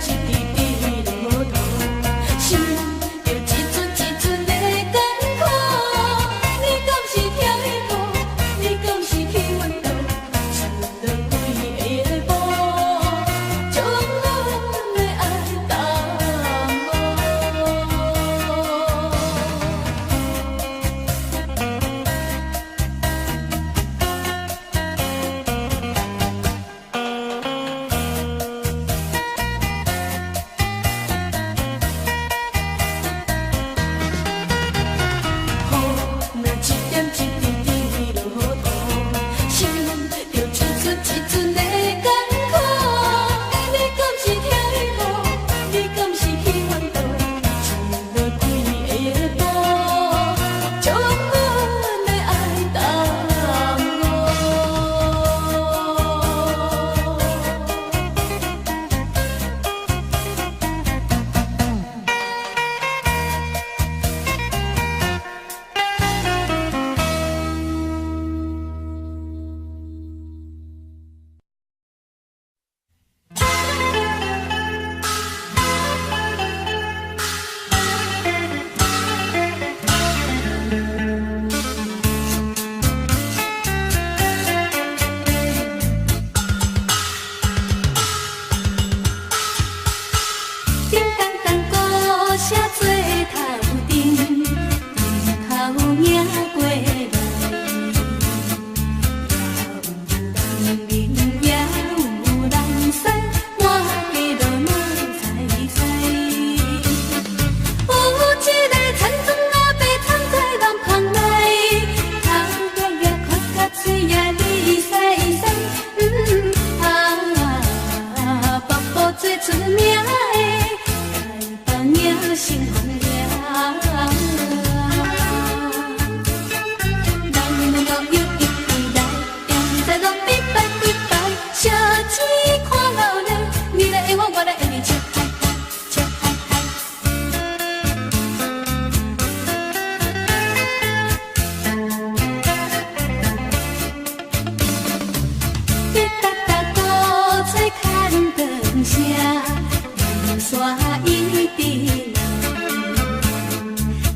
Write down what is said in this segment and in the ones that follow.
一滴滴落土，想著一阵一阵的艱苦。你敢是疼伊無？你敢是去阮倒？跣落幾下步，將阮的愛耽誤。雨若一點一滴滴落土，想著一陣一陣的艱苦。你敢是疼伊無？你敢是去阮倒？跣落幾下步，將阮的愛耽誤。叮當當鼓聲做頭陣，陣頭迎過來，也有人明也有人西，滿街都鬧彩彩。有一个田庄阿伯藏在人旁內，頭額額看甲喙仔利使使，啊，北部最出名的台北迎新風迎。人老友一直來，踮在路邊拜幾擺，小錢看老咧，你來愛我，我來愛你，笑嗨嗨，笑嗨嗨。滴答答鼓吹牵长声，人山一直来，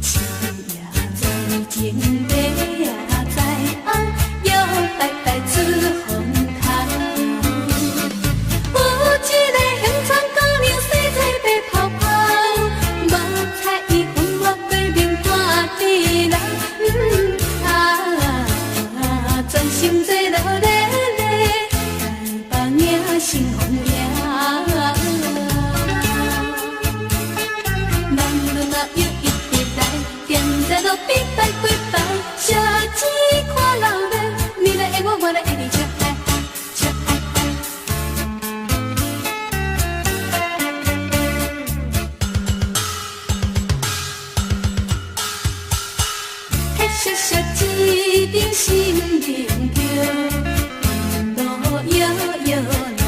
七夜在前，八夜在後，搖擺擺出風頭。有一个興川姑娘，生在白泡泡，目彩伊分我過面大智人，啊，全心做落咧咧，台北迎新風迎。人老友一直來，踮在路邊拜幾擺，小錢看老咧，你來愛我，我來愛你，笑嗨嗨，笑嗨嗨。彼小小一頂新明橋，路搖搖來，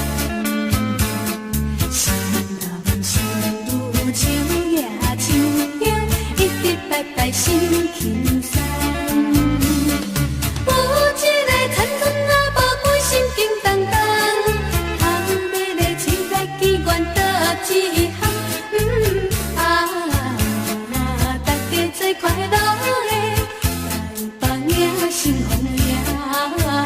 新男新女手握手香，一直拜拜心輕鬆。有一个田庄阿婆，規心經重重，頭尾咧喙內機願倒一項，啊，大家做快樂的台北迎新風迎。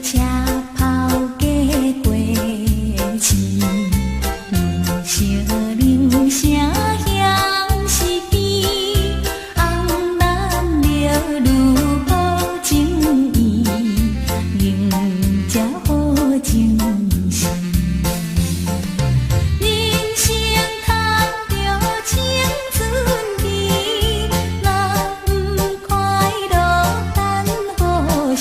車跑過過市，人生人生現是變，紅男綠女好情意，迎接好情時。人生趁著青春期，若毋快樂等何時？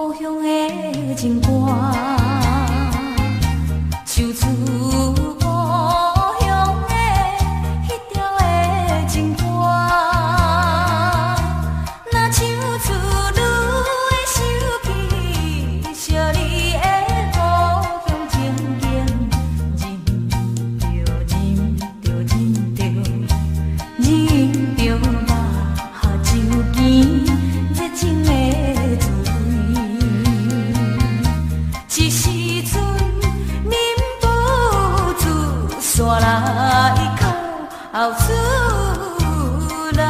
故鄉的情歌，唱出故鄉的彼條的情歌。若唱出你會想起惜你的故鄉情景，忍著忍著忍著忍著目睭墘熱情的滋味。這時陣忍不住煞來哭出來。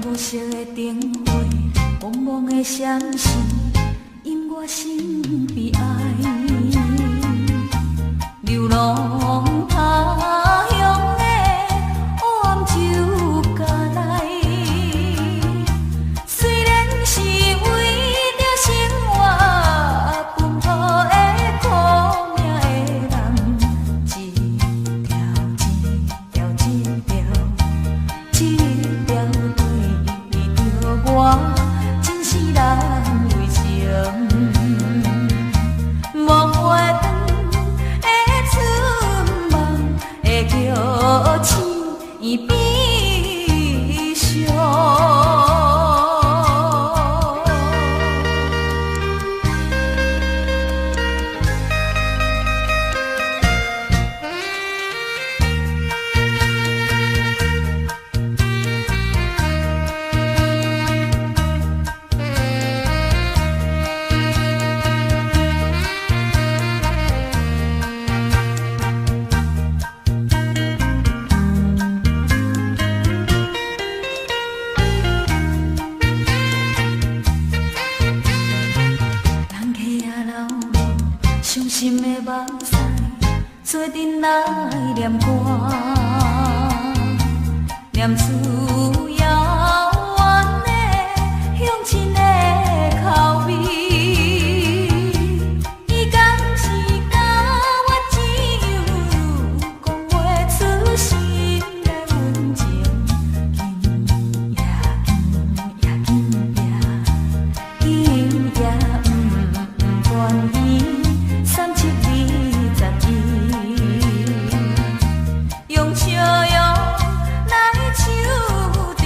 無色的燈火，茫茫的閃烁，引我心悲哀。流浪他鄉的黑暗酒窖內，雖然是為著生活奔波的苦命的人，一條一條一條一條對著我，真是難為情。無回轉的春夢，會叫醒悲傷。人客也流落傷心的目屎，做陣來念歌，念出遙遠的鄉親的口味。伊敢是佮我一樣，講袂出心內溫情。緊也緊也緊也緊也毋願意，3721，用笑容來唱著。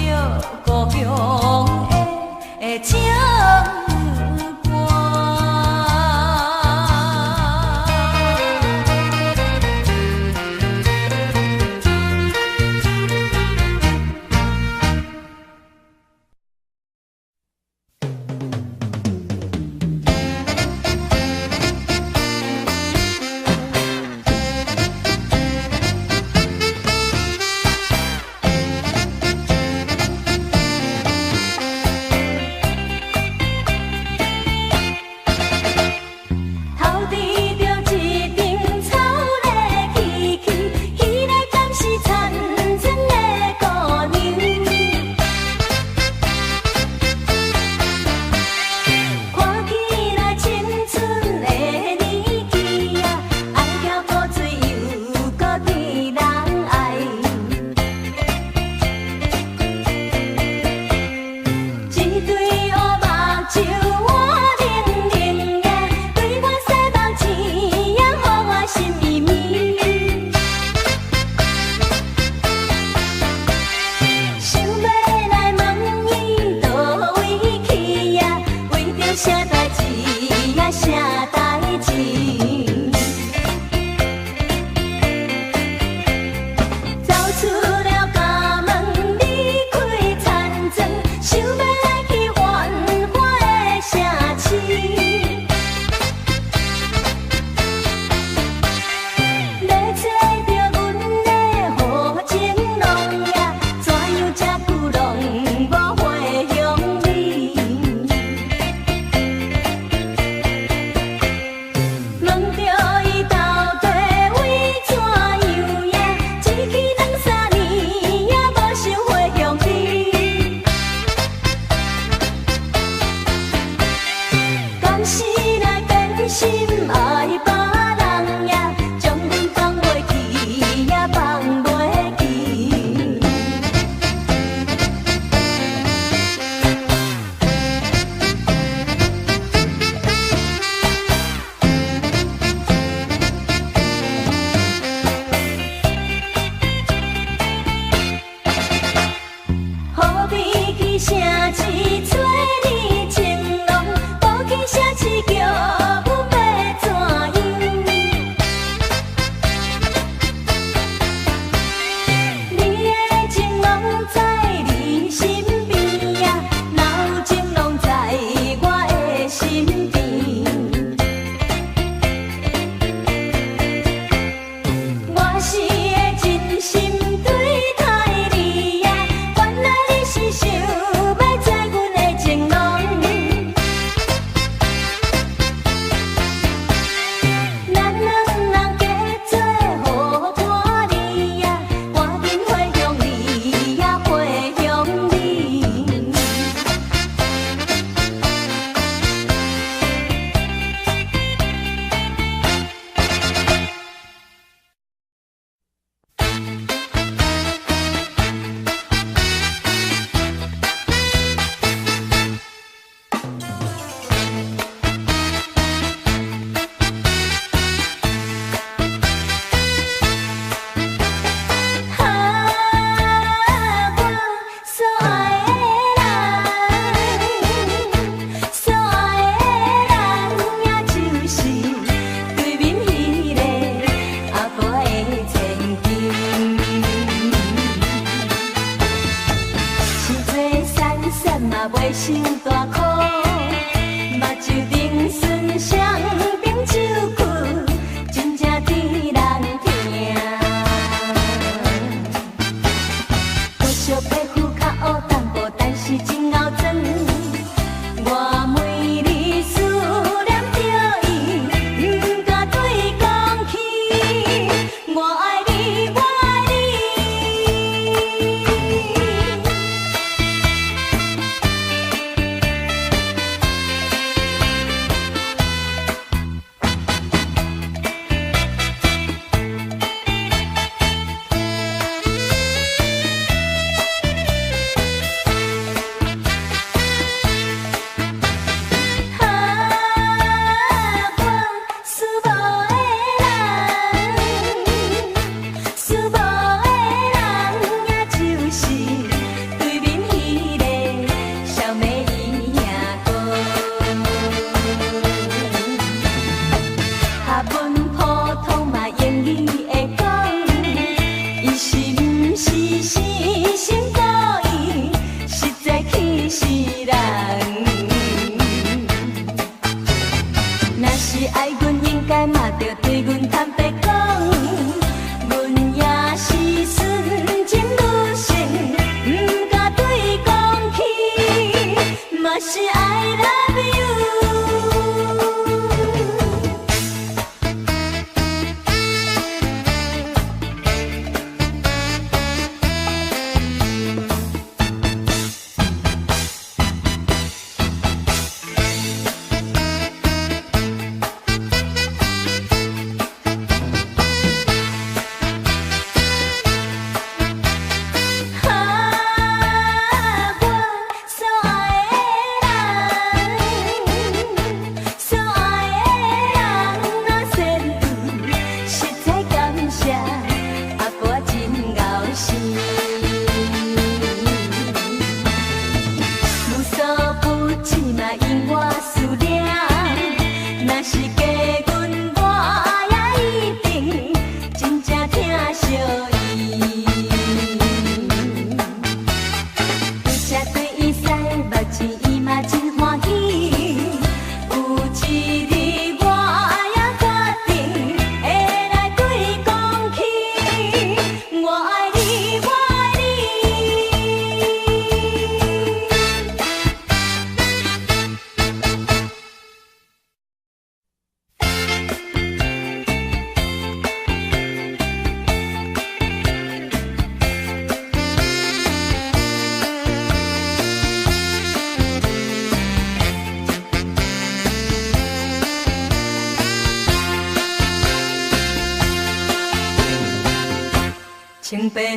清白一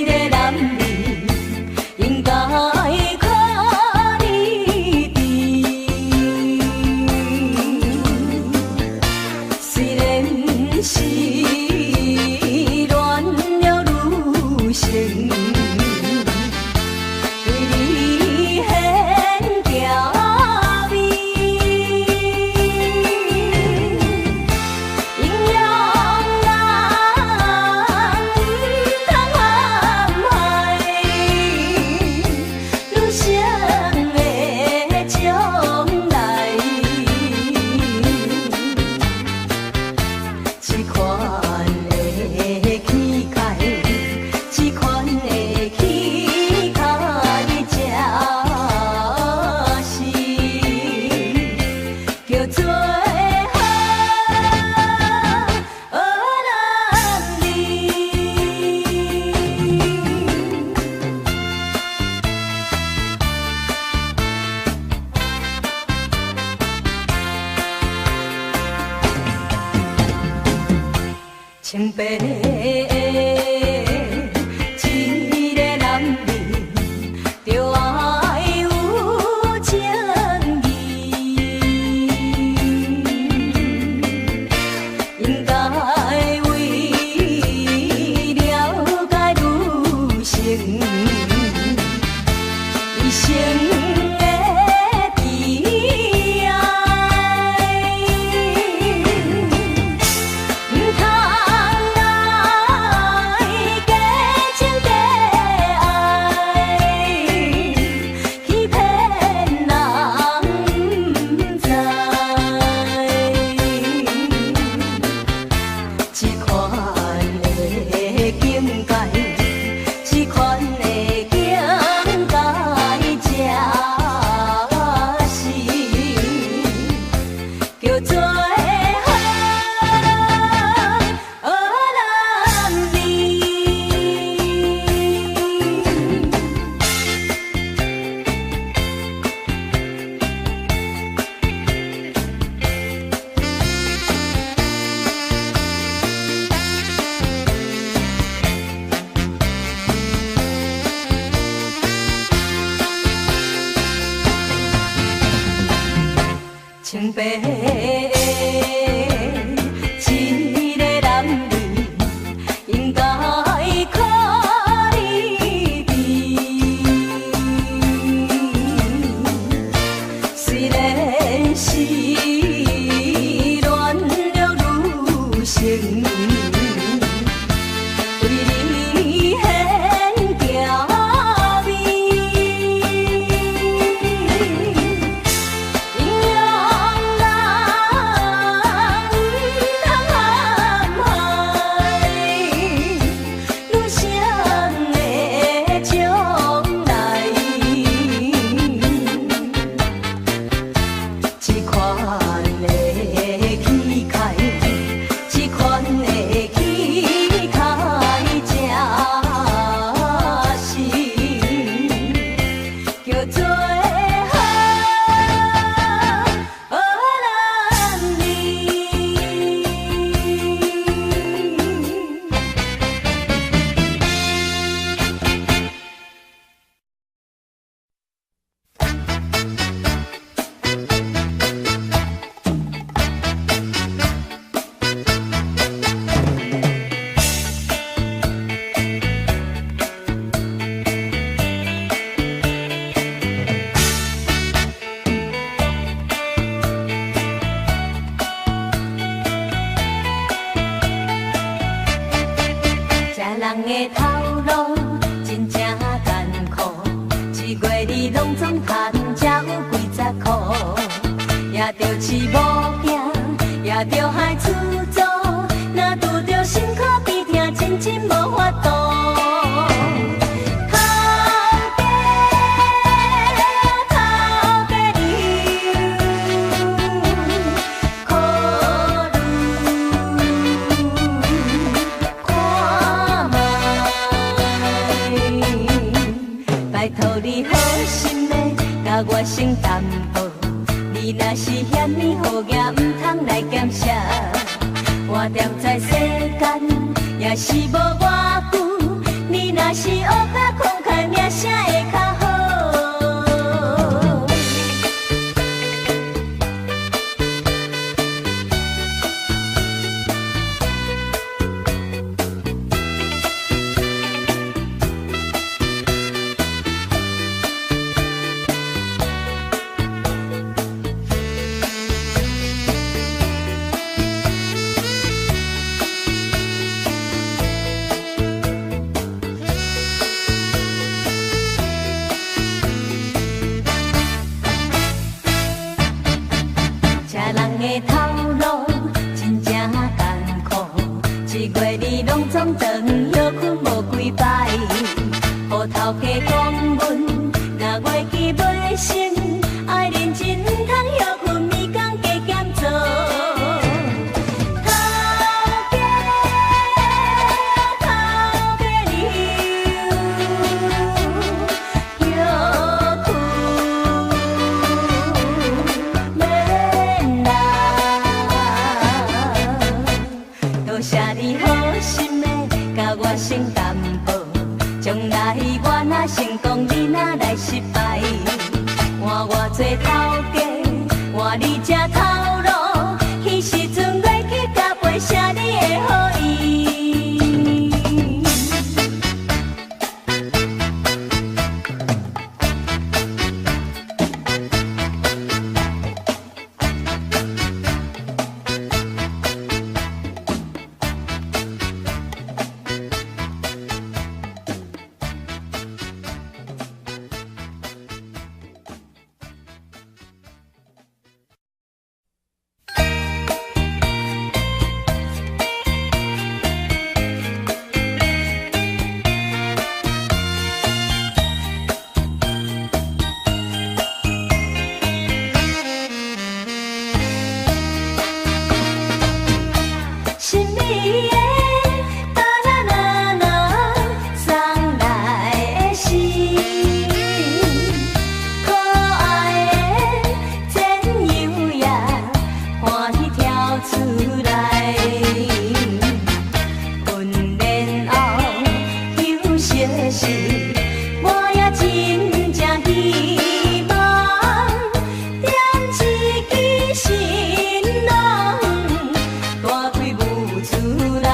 个男人應該看理智，雖然是軟弱女性，對你顯嬌美，英勇人毋通陷害女性的將來。這款的氣概，這款的氣概，才是叫做好男兒。清白一個男人，著愛有情義，應該為了解女性一生的悲哀，毋通來假情假愛，欺騙人毋知。這款的境界，這款的境界，才是叫做好男兒。清白一個男人應該看理智，雖然是軟弱女性，對你顯嬌美，英勇人毋通陷害女性的將來。這款的氣概，這款的氣概，才是叫做好男兒。這人的頭路真正艱苦，一月你攏總趁才有幾十箍，也著飼某囝，也著害厝租，若拄著辛苦悲痛，真真無法度。頭家頭家娘，考慮看覓，拜託你好心的，共我先擔保，你若是遐爾好額，毋通來減舍。我踮在西也是無偌久，你若是學較慷慨，名聲會較好。這人的頭路真正艱苦，一月二攏總轉歇睏無幾擺。予頭家講阮，若月期袂成，愛認真通歇睏，物工加減做。頭家頭家留歇睏免來，多謝你好心的共我先擔保，將來我若成功，你若來失敗，換我做頭家，換你食頭路，彼時陣月起加倍，寫你的好意。神秘的巴拿那送來的是可愛的戰友也歡喜跳出來。訓練後休息時，我也真正希望點一支新浪，大開舞出來。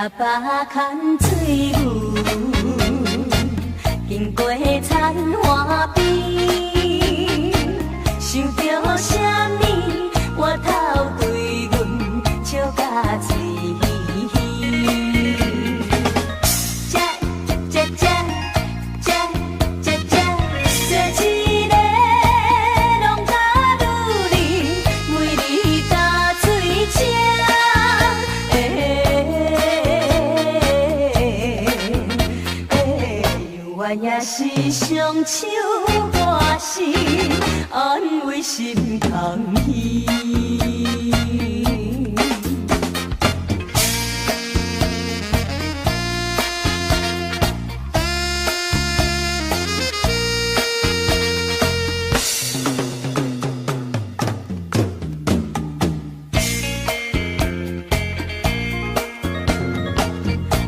喇叭牽水牛，經過田岸邊，想著啥物，我頭對阮笑甲喙耳。這這這這這這，做一個農家女兒，每日踏水車。欸欸，猶原也是雙手歌聲，安慰心空虛。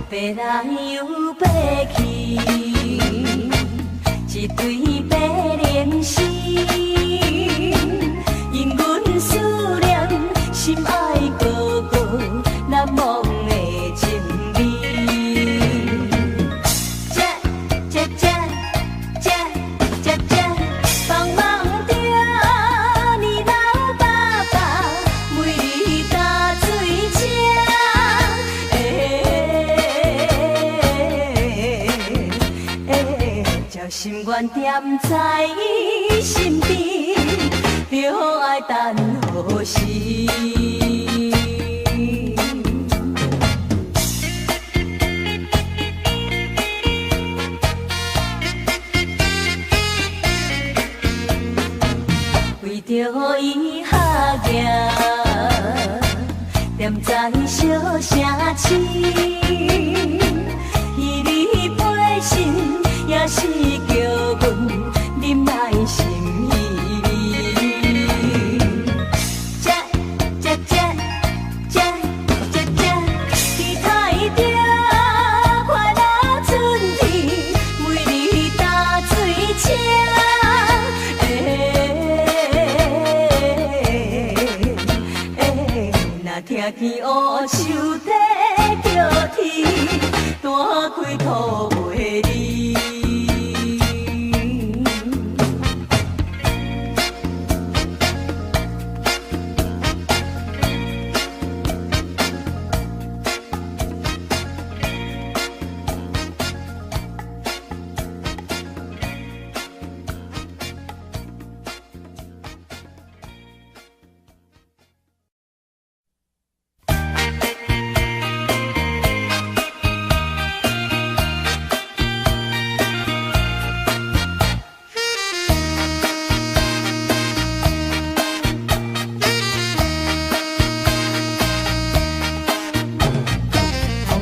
白來又白去，一對白靈絲，因阮思念心愛哥哥難忘的情味。這這這這這這，幫忙著你老爸爸，每日踏水車。欸欸，才心願踮在伊身邊，著愛等何時？為著伊學業，踮在小城市，彼日批信也是叫阮忍耐心稀微。這這這這這這，期待著快樂春天，每日踏水車。欸欸，若聽見烏樹在叫天，彈開土袂離。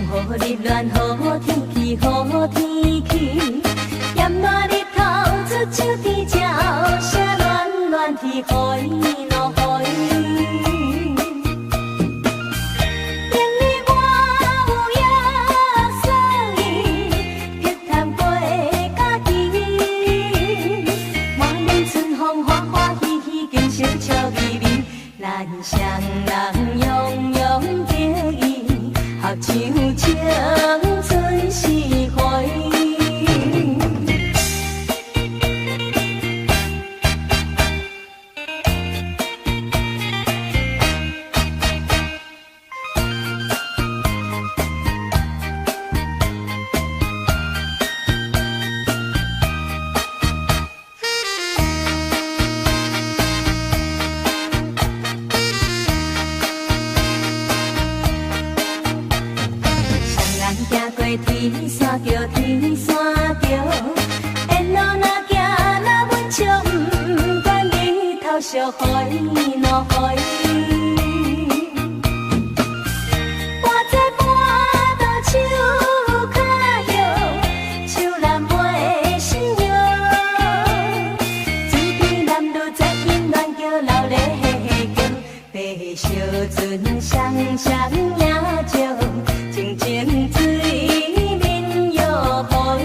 風雨日亂，好天氣，好天氣，炎熱日頭出手甜，鸟聲暖暖天，雨落雨。明日我有約所以碧潭過家己，滿面春風歡歡喜喜，今宵笑眯眯，咱雙人洋洋得意，合唱青春四回。雙人行過天山橋，天山橋，沿路若行若阮笑，不管日頭燒雨落雨。半早半倒手跤葉，樹林袂心搖。水邊男女在因亂叫闹咧叫，白小船双双迎照，静静水面摇雨。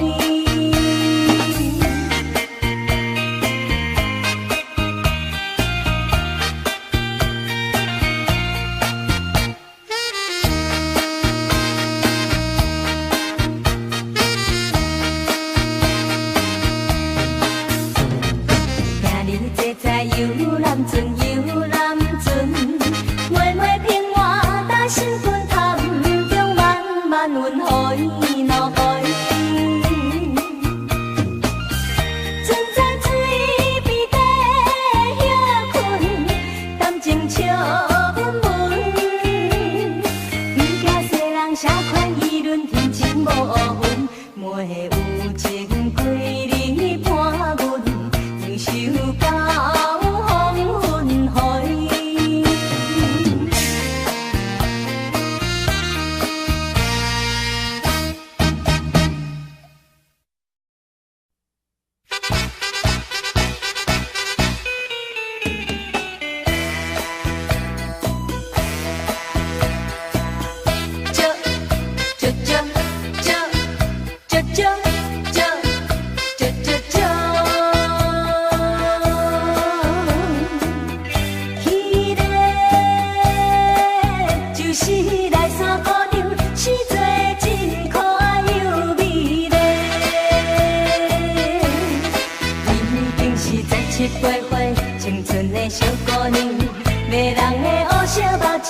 小目睭，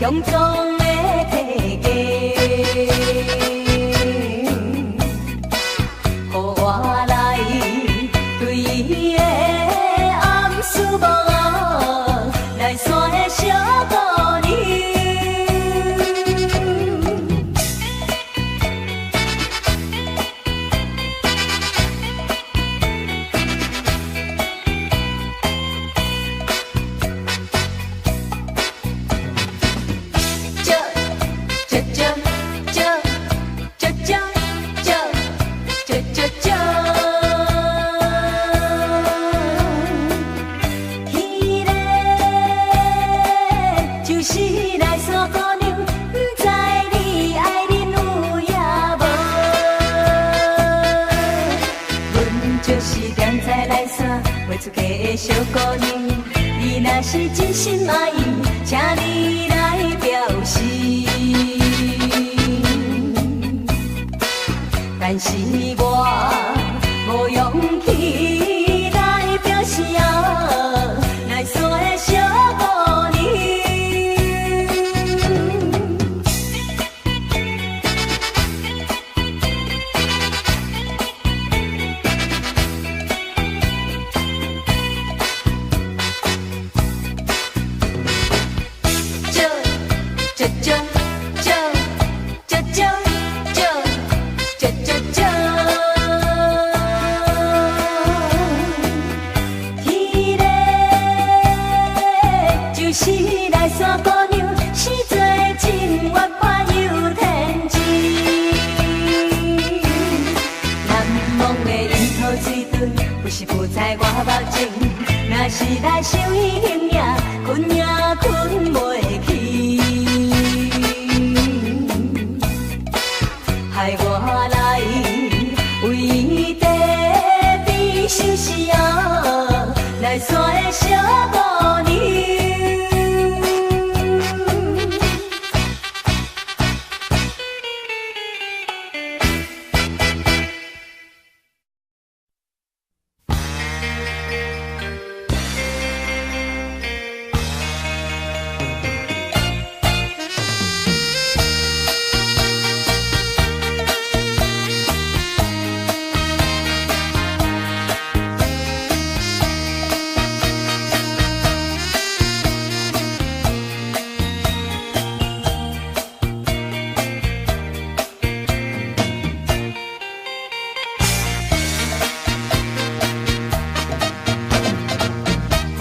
強壯的體格，予我來對伊的暗思夢，來山的小姑娘。这这这这这这这这这这，彼个就是来山姑娘，不知你愛恁有也無？阮就是踮在來山袂出嫁的小姑娘，你若是真心愛伊，請你來表示。但是我無勇氣來表示啊，來山的小姑娘。這這這這這這這這這這，彼個就是來山姑娘，是做真活潑又天真。難忘的櫻桃水飏，不是浮在我目前，若是來想伊形影，睏也睏袂去。害我來為地邊相思啊，來山的小姑娘。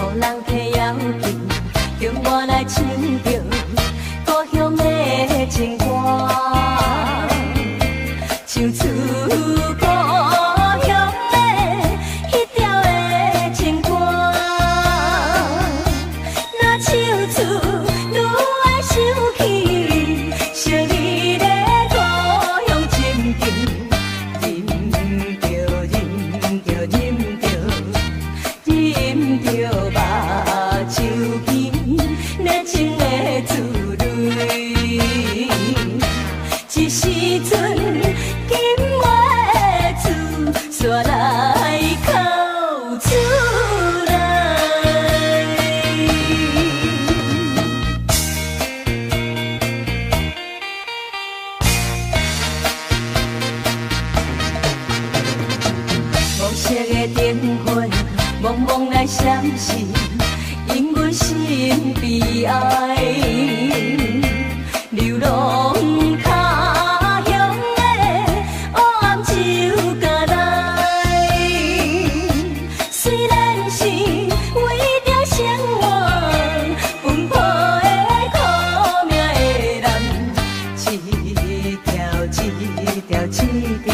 予人提邀請，叫我來唱著故鄉的情歌，唱出故鄉的彼條的情歌。若唱出愈愛想起昔日的故鄉情景，忍著忍著忍著。忍著目睭邊熱情的珠淚，這時陣禁袂住，煞來哭出來。暮色的燈火，茫茫來閃爍，引阮心悲哀。流浪他鄉的黑暗酒家內，雖然是為著生活奔波的苦命的人，一條一條一條。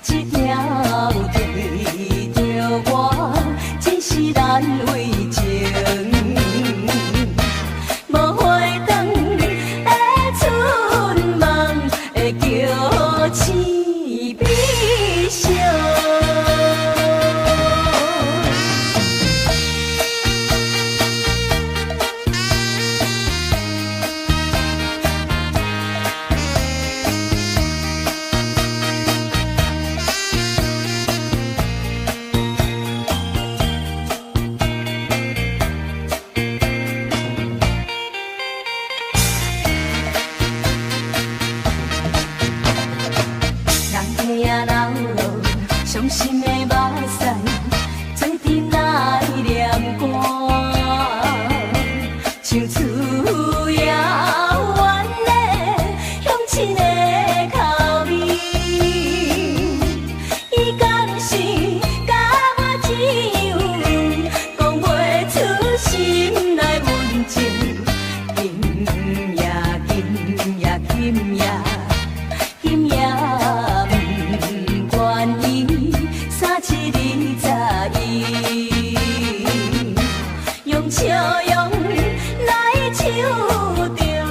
這條對著我，真是難為情。無遙遠的鄉親的口味。伊敢是佮我一樣，講袂出心內溫情。今夜今夜今夜今夜毋願意，37 21，用笑容來唱著。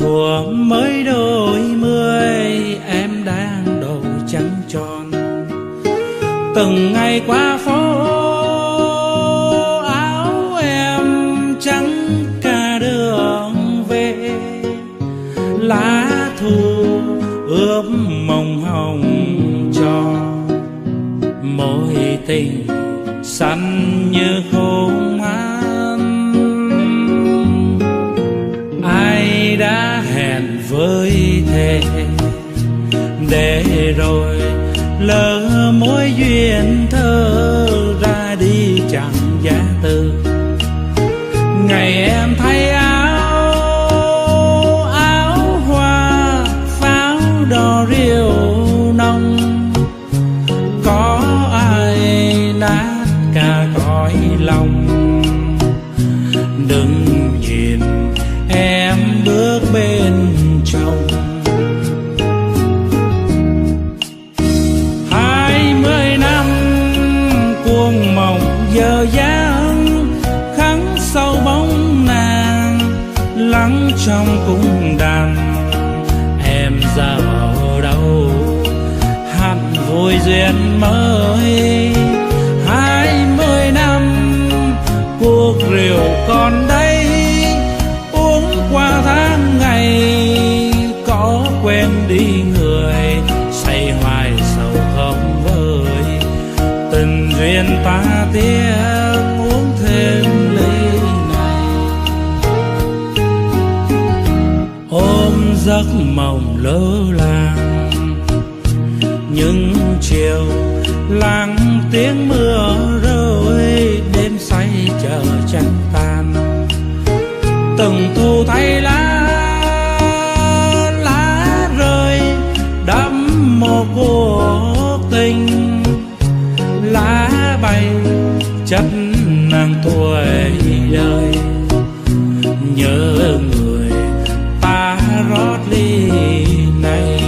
Thuở mới đôi mươi, em đang đầu trăng tròn. Từng ngày qua phố, áo em trắng cả đường về. Lá thu ướp mộng hồng cho mối tình xanh như khôn an. Ai đã hẹn với thề để rồi lỡ mối duyên thơ, ra đi chẳng giã từ. Ngày em thay áo, áo hoa pháo đỏ rượu nồng, có ai nát cả cõi lòng. Đừng nhìn em bước bên chồng. 20 năm cuồng mộng giờ dáng, khắc sâu bóng nàng lắng trong cung đàn. Em giờ ở đâu, hạnh vui duyên mới. 20 năm cuộc rượu còn đây, uống qua tháng ngày có quên đi người. Say hoài sầu không vơi, tình duyên ta tiếc uống thêm ly này. Ôm giấc mộng lơ làng, những chiều lắng tiếng mưa rơi, đêm say chờ trăng tàn. Từng thu thay lá, lá rơi đắm một cuộc tình. Lá bay chất nàng tuổi đời, nhớ người ta rót ly này.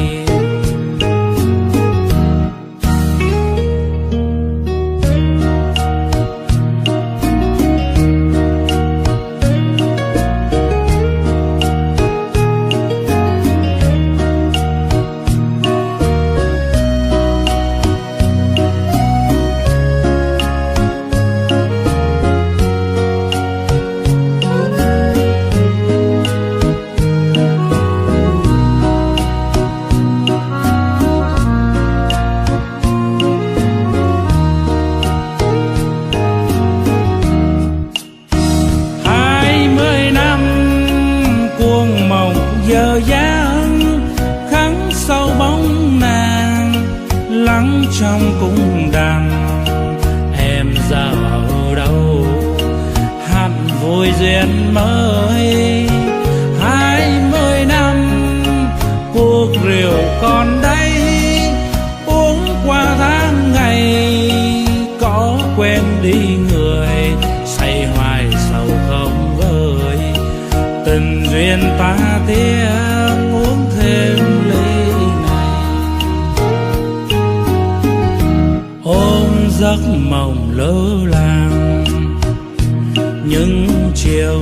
20 năm cuồng mộng giờ dáng, khắc sâu bóng nàng lắng trong cung đàn. Em giờ ở đâu, hạnh vui duyên mới. 20 năm cuộc rượu còn đây, uống qua tháng ngày có quên đi người. Say hoài sầu không vơi, tình duyên ta tiếc uống thêm ly này. Ôm giấc mộng lơ làng, những chiều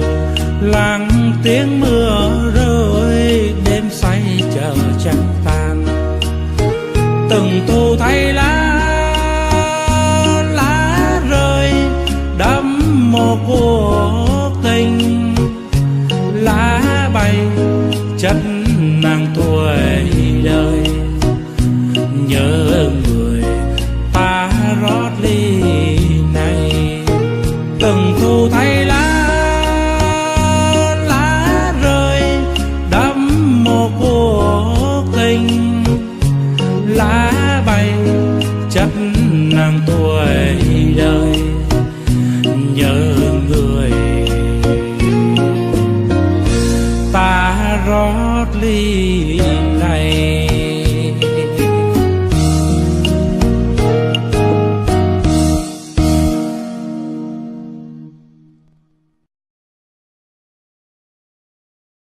lắng tiếng mưa rơi, đêm say chờ trăng tàn. Từng thu thay lá, lá rơi đắm một cuộc tình. Lá bay chất nàng tuổi đời, nhớ người ta rót ly này. Từng thu thay lá, lá rơi đắm một cuộc tình. Lá bay chất nàng tuổi đời, nhớ người ta rót ly này.